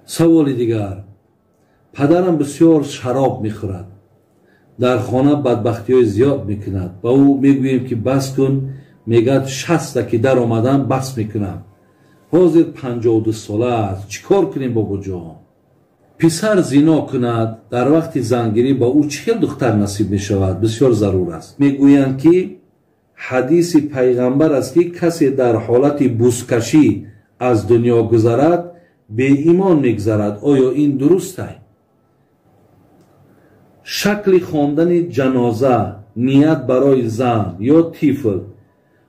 Саволи дигар. Падарам бисёр шароб мехӯрад. Дар хона бадбахтиҳои зиёд мекунад. Ба ӯ мегӯем ки бас кун, мегӯяд 60 ки дар омадам бас мекунам. Ҳозир 52 сола аст. Чӣ кор кунем, бобоҷон? Писар зино кунад, дар вақти зангирӣ ба ӯ чӣ хел духтар насиб мешавад? Бисёр зарур аст. Мегӯянд ки ҳадиси пайғамбар аст ки касе дар ҳолати бузкашӣ аз дунё гузарад, беимон мегузарад. Оё ин дуруст аст? Шакли хондани ҷаноза, ният барои зан ё тифл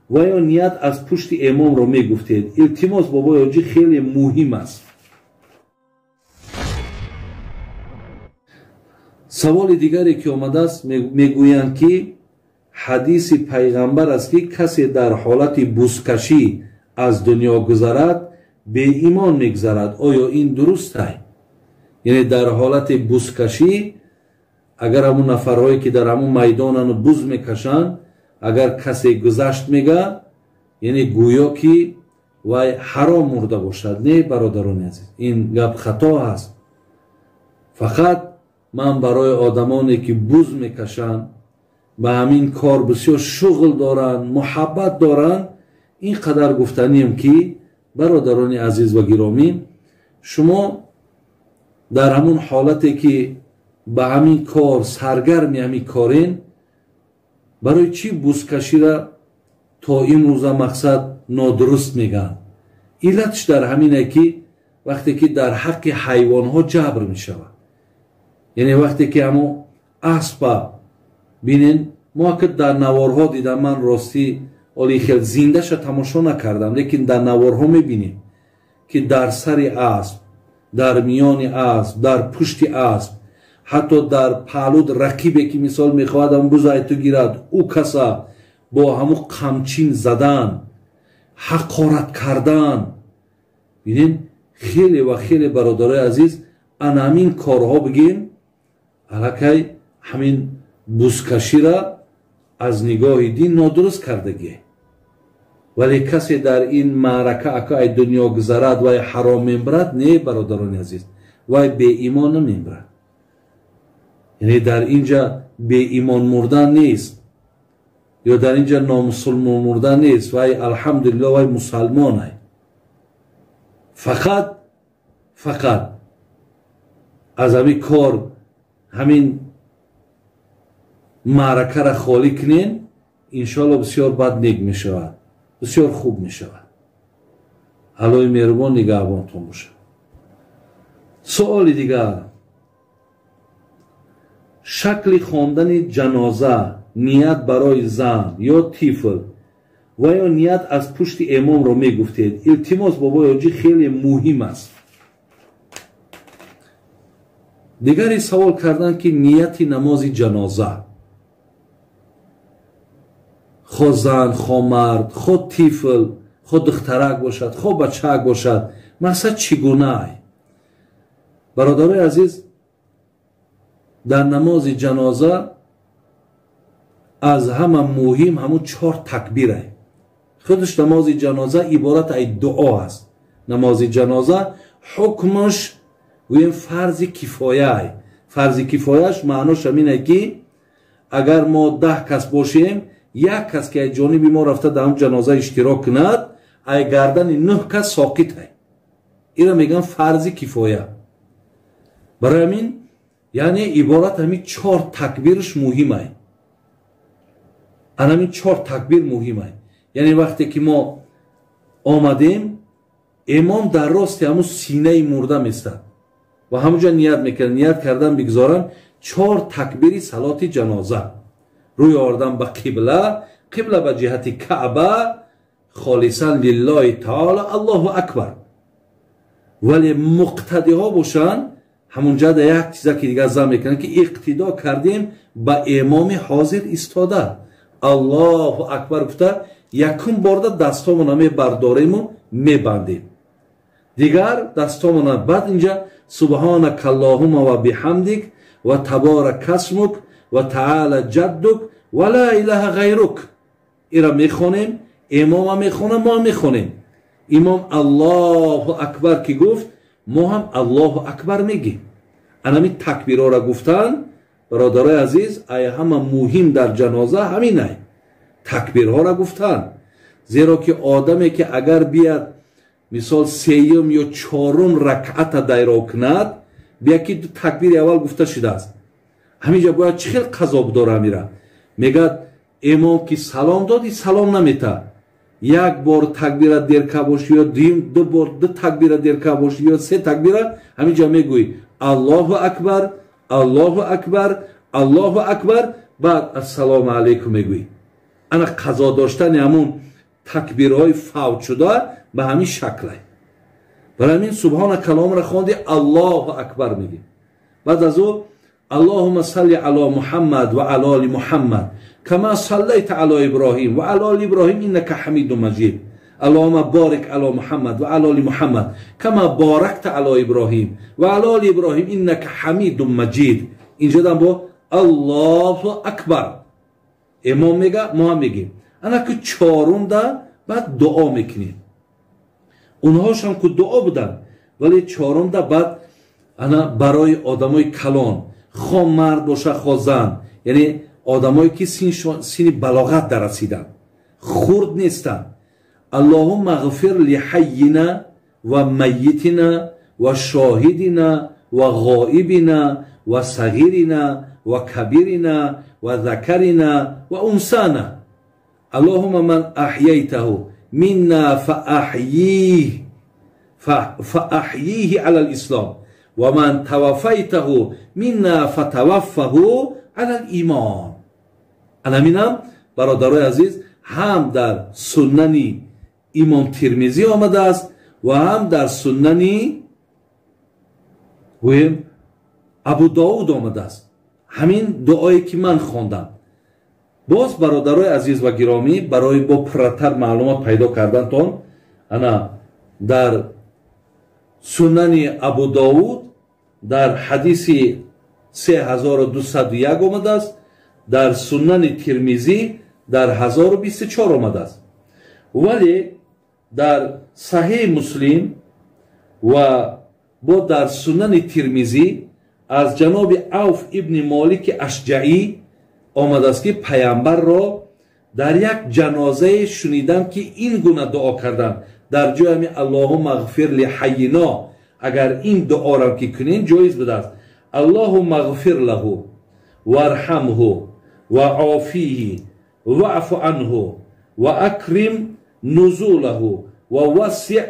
ва ё ният аз пушти имомро мегуфтед. Илтимос, бобои ҳоҷӣ, хеле муҳим аст. Саволи дигаре ки омадааст, мегӯянд ки ҳадиси пайғамбар аст ки касе дар ҳолати бузкашӣ аз дунё гузарад, беимон мегузарад. Оё ин дуруст аст? Яъне дар ҳолати бузкашӣ агар ҳамун нафарҳое ки дар ҳамун майдонану буз мекашанд, агар касе гузашт мега, яъне гӯё ки вай ҳаром мурда бошад. Не, бародарони азиз, ин гап хато аст. Фақат ман барои одамоне ки буз мекашанд, ба ҳамин кор бисёр шуғл доранд, муҳаббат доранд, ин қадар гуфтанием ки бародарони азиз ва гиромӣ, шумо дар ҳамун ҳолате ки ба ҳамин кор саргарми ҳамин корен, барои чӣ бузкаширо то имрӯза мақсад нодуруст мегӯянд? Иллатш дар ҳамине ки вақте ки дар ҳаққи ҳайвонҳо ҷабр мешавад, яъне вақте ки ҳамун аспа бинен, мо ки дар наворҳо дидам, ман ростӣ оли хел зиндаша тамошо накардам, лекин дар наворҳо мебинем ки дар сари асп, дар миёни асп, дар пушти асп, ҳатто дар паҳлуд рақибе ки мисол мехоҳад ҳамун бузай ту гирад, ӯ каса бо ҳамун қамчин задан, ҳақорат кардан. Бинен, хеле ва хеле бародарои азиз, ана ҳамин корҳо бигем, аллакай ҳамин бузкаширо аз нигоҳи дин нодуруст кардагӣ. Вале касе дар ин маърака ака ай дунё гузарад, вай ҳаром мембарад? Не, бародарони азиз, вай беимон намембарад. Яъне дар инҷа беимон мурдан нест, ё дар инҷа номусулмон мурдан нест. Вай алҳамдулилло, вай мусалмон ай. Фақат аз ҳамин кор, ҳамин маъракаро холӣ кунен, иншоалло бисёр бад нек мешавад, бисёр хуб мешавад. Аллоҳи меҳрубон нигаҳбонтон бошад. Суоли дигар. Шакли хондани ҷаноза, ният барои зан ё тифл ва ё ният аз пушти имомро мегуфтед. Илтимос, бобои ҳоҷӣ, хеле муҳим аст. Дигаре савол карданд ки нияти намози ҷаноза, хо зан, хо мард, хо тифл, хо духтарак бошад, хо бачаак бошад, мақсад чӣ гуна ай? Бародарои азиз, дар намози ҷаноза аз ҳама муҳим ҳамун 4 такбир ай. Худаш намози ҷаноза иборат ай дуо аст. Намози ҷаноза ҳукмаш гӯем фарзи кифоя ай. Фарзи кифояш маънош ҳамин ай ки агар мо 10 кас бошем, як кас ки аз ҷониби мо рафта дар ҳамун ҷаноза иштирок кунад, ай гардани 9 кас соқит ай. Инро мегӯянд фарзи кифоя. Барои ҳамин яъне иборат ҳамин 4 такбирш муҳим ай. Ана ҳамин 4 такбир муҳим ай. Яъне вақте ки мо омадем, имом дар рости ҳамун синаи мурда местад ва ҳамунҷо ният мекунад. Ният кардан бигзорам 4 такбири салоти ҷаноза. Рӯй овардан ба қибла, қибла ба ҷиҳати Каъба, холисан лиллоҳи таоло, Аллоҳу акбар. Вале муқтадиҳо бошанд, ҳамунҷа да як чиза ки дигар зан мекунанд ки иқтидо кардем ба имоми ҳозир истода. Аллоҳу акбар гуфта якум борда дастомона мебардорему мебандем. Дигар дастомона баъд инҷа субҳанака аллоҳумма ва биҳамдик ва таборака асмук ва таала ҷаддук ва ла илаҳа ғайрук. Ира мехонем, имома мехонам, мо мехонем. Имом Аллоҳу акбар ки гуфт, Мо ҳам Аллоҳу акбар мегим. Анами такбирҳоро гуфтан, бародарои азиз, ай ҳама муҳим дар ҷаноза ҳаминай. Такбирҳоро гуфтан. Зеро ки одаме ки агар бияд мисол сеюм ё чорум ракъата дайро кунад, бия ки ду такбири аввал гуфта шудааст. Ҳаминҷа бояд чӣ хел қазо бидора мира? Мегӯяд имом ки салом доди, салом намета. Як бор такбира дерка боши ё ду бор ду такбира дерка боши ё се такбира, ҳаминҷа мегӯӣ Аллоҳу акбар, Аллоҳу акбар, Аллоҳу акбар, баъд ассалому алайкум мегӯӣ. Ана қазо доштани ҳамун такбирҳои фавт шуда ба ҳамин шаклай. Барои ҳамин субҳона каломро хонди, Аллоҳу акбар мегӣ. Баъд аз ӯ Аллоҳумма салли ало Муҳаммад ва ало оли Муҳаммад кама саллайта ало Иброҳим ва ало оли Иброҳим иннака ҳамидун маҷид. Аллоҳумма борик ало Муҳаммад ва ало оли Муҳаммад кама боракта ало Иброҳим ва ало оли Иброҳим иннака ҳамидун маҷид. Инҷо дам бо Аллоҳу акбар имом мега, мо ҳам мегим. Ана ки чорумда баъд дуо мекунем. Онҳошам ку дуо буданд, вале чорумда баъд ана барои одамои калон, хо мард боша хо зан, яъне одамое ки синни балоғат дарасиданд, хурд нестанд. Аллоҳумма ғфир лиҳайина ва майитина ва шоҳидина ва ғоибина ва сағирина ва кабирина ва закарина ва унсана. Аллоҳумма ман аҳяйтаҳу минна фааҳйиҳи ала лислом ва ман таваффайтаҳу минна фатаваффаҳу ала лимон. Анаминам бародарои азиз ҳам дар суннани имом Тирмизӣ омадааст ва ҳам дар суннани гӯем Абу Довуд омадааст. Ҳамин дуое ки ман хондам. Боз бародарои азиз ва гиромӣ, барои бо пурратар маълумот пайдо кардантон, ана дар суннани Абу Довуд дар ҳадиси 3201 омадааст, дар суннани Тирмизӣ дар 1024 омадааст. Вале дар Саҳеҳи Муслим ва бо дар суннани Тирмизӣ аз ҷаноби Авф ибни Молики Ашҷаӣ омадааст ки паямбарро дар як ҷанозае шунидам ки ин гуна дуо карданд. Дар ҷои ҳами Аллоҳумма ғфир лиҳайино, агар ин дуоро ки кунем ҷоиз будааст. Аллоҳумма ғфир лаҳу варҳамҳу ва офиҳи ваъфу анҳу ва акрим нузулаҳу ва вассиъ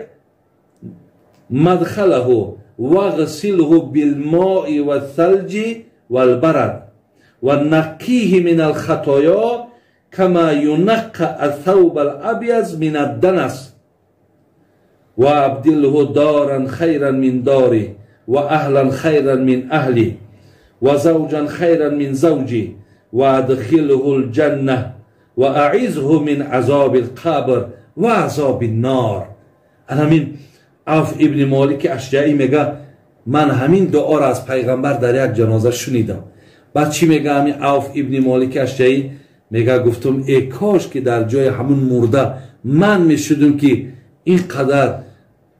мадхалаҳу вағсилҳу билмои вассалҷи валбарад ва наққиҳи мин алхатоё кама юнаққа ассавба алабяз мин адданас ва абдилҳу доран хайран мин дори ва аҳлан хайран мин аҳли ва завҷан хайран мин завҷи ва адхилҳу лҷанна ва аизҳу мин азоби лқабр ва азоби ннор. Анамин Авф ибни Молики Ашҷаӣ мега ман ҳамин дуоро аз пайғамбар дар як ҷаноза шунидам. Баъд чӣ мега ҳамин Авф ибни Молики Ашҷаӣ? Мега гуфтум э кош ки дар ҷои ҳамун мурда ман мешудум ки ин қадар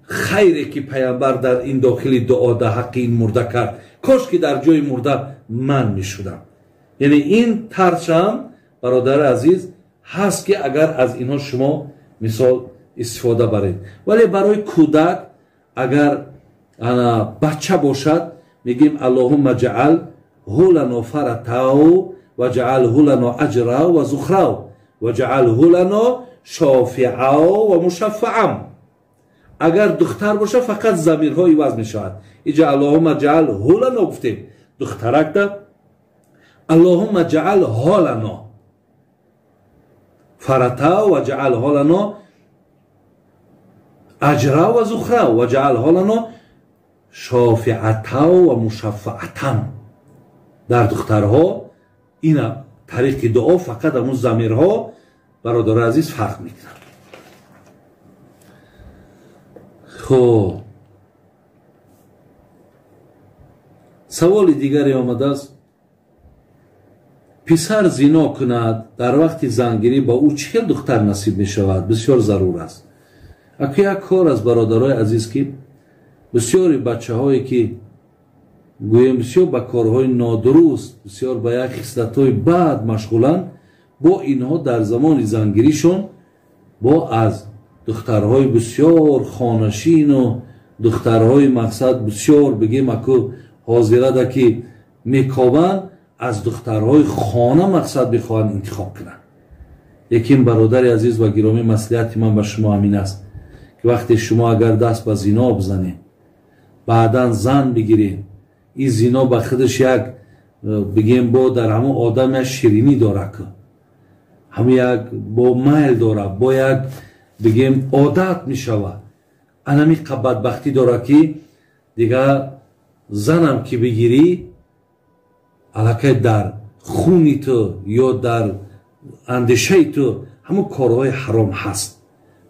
хайре ки пайғамбар дар ин дохили дуо дар ҳаққи ин мурда кард, кош ки дар ҷои мурда ман мешудам. Яъне ин таршам бародари азиз ҳаст ки агар аз инҳо шумо мисол истифода баред. Вале барои кӯдак агар бача бошад мегӯем Аллоҳумма ҷаал ҳулано фаратау ва ҷаалҳу лано аҷрау ва зухрау ва ҷаалҳу лано шофиау ва мушаффаам. Агар духтар бошад фақат замирҳо иваз мешавад. Иҷа Аллоҳумма ҷаалҳу лано гуфтем, духтаракда Аллоҳумма ҷаал ҳолано фаратау ва ҷаалҳо лано аҷрау ва зухрау ва ҷаалҳо лано шофиатау ва мушаффаатам. Дар духтарҳо ина тариқи дуо фақат ҳамун замирҳо бародари азиз фарқ мекунанд. Хоб, саволи дигаре омадааст. Писар зино кунад дар вақти зангирӣ ба ӯ чӣ хел духтар насиб мешавад? Бисёр зарур аст. Аку як кор аз бародарои азиз ки Бисёри бачаҳое ки гӯем бисёр ба корҳои нодуруст, бисёр ба як хислатҳои бад машғуланд, бо инҳо дар замони зангиришон бо аз духтарҳои бисёр хонашину духтарҳои мақсад бисёр бигем аку ҳозирада ки мекобанд, аз духтарҳои хона мақсад бихоҳанд интихоб кунанд. Лекин бародари азиз ва гиромӣ, маслиҳати ман ба шумо ҳамин аст ки вақте шумо агар даст ба зино бизанед, баъдан зан бигиред, ин зино ба худаш як бигем бо дар ҳамон одам як ширинӣ дорад, ҳам як бо майл дорад, бо як бигем одат мешавад. Анами бадбахтӣ дорад ки дигар занам ки бигирӣ, аллакай дар хуни ту ё дар андешаи ту ҳамон корҳои ҳаром ҳаст.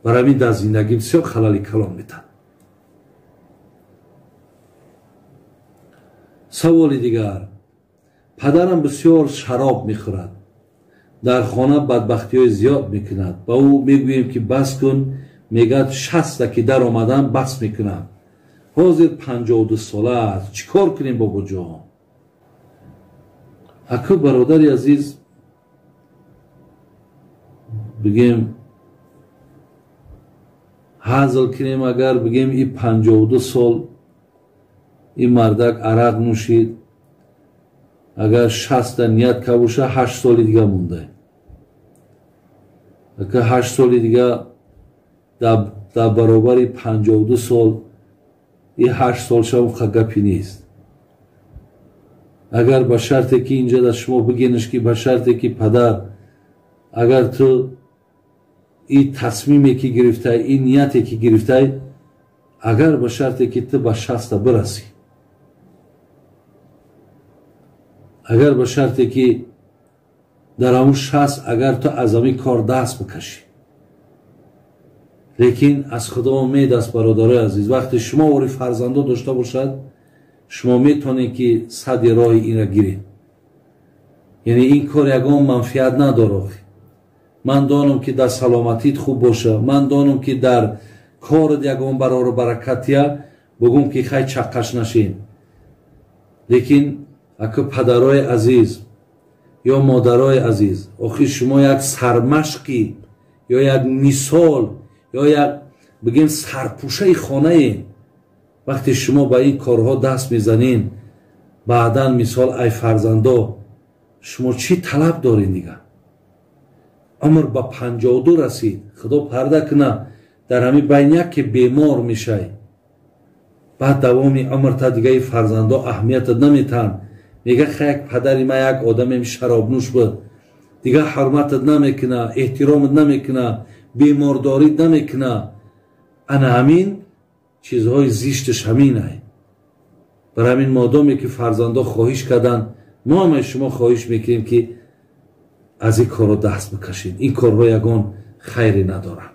Барои ҳамин дар зиндагӣ бисёр халали калон метад. Саволи дигар: падарам бисёр шароб мехӯрад, дар хона бадбахтиҳои зиёд мекунад. Ба ӯ мегӯем ки бас кун, мегӯяд 60 ки дар омадан бас мекунам. Ҳозир 52 сола аст, чӣ кор кунем бобоҷон? Аку бародари азиз, бигем ҳазл кунем, агар бигем и 52 сол ин мардак арақ нӯшид, агар 60 ният карда боша, 8 соли дига монда. Ака 8 соли дига дар баробари 52 сол, и 8 сол шав гапи нест. Агар ба шарте ки инҷа дар шумо бигенаш ки ба шарте ки падар, агар ту и тасмиме ки гирифтай, и нияте ки гирифтай, агар ба шарте ки ту ба 60 бирасӣ, агар ба шарте ки дар ҳамун 60 агар ту аз ҳамин кор даст бикашӣ. Лекин аз худо умед аст, бародарои азиз, вақте шумо ори фарзандо дошта бошад, шумо метавонед ки сади роҳи инро гиред. Яъне ин кор ягон манфиат надорад. Ман донам ки дар саломатит хуб боша, ман донам ки дар корат ягон барору баракатия, бугум ки хай чаққаш нашин. Лекин ака падарои азиз ё модарои азиз, охир шумо як сармашқи ё як мисол ё як бигем сарпӯшаи хонаед. Вақте шумо ба ин корҳо даст мезанед, баъдан мисол ай фарзандо, шумо чӣ талаб доред дигар? Умр ба 52 расид, худо парда куна, дар ҳамин байн яке бемор мешай, баъд давоми умрта дигаи фарзандо аҳамиятат наметаҳанд. Мега хай як падари ма як одамем шаробнӯш буд, дигар ҳурматат намекуна, эҳтиромат намекуна, бемордорит намекуна. Ана ҳамин чизҳои зишташ ҳаминай. Барои ҳамин модоме ки фарзандо хоҳиш карданд, мо ҳам аз шумо хоҳиш мекунем ки аз ин корҳо даст бикашед. Ин корҳо ягон хайре надоранд.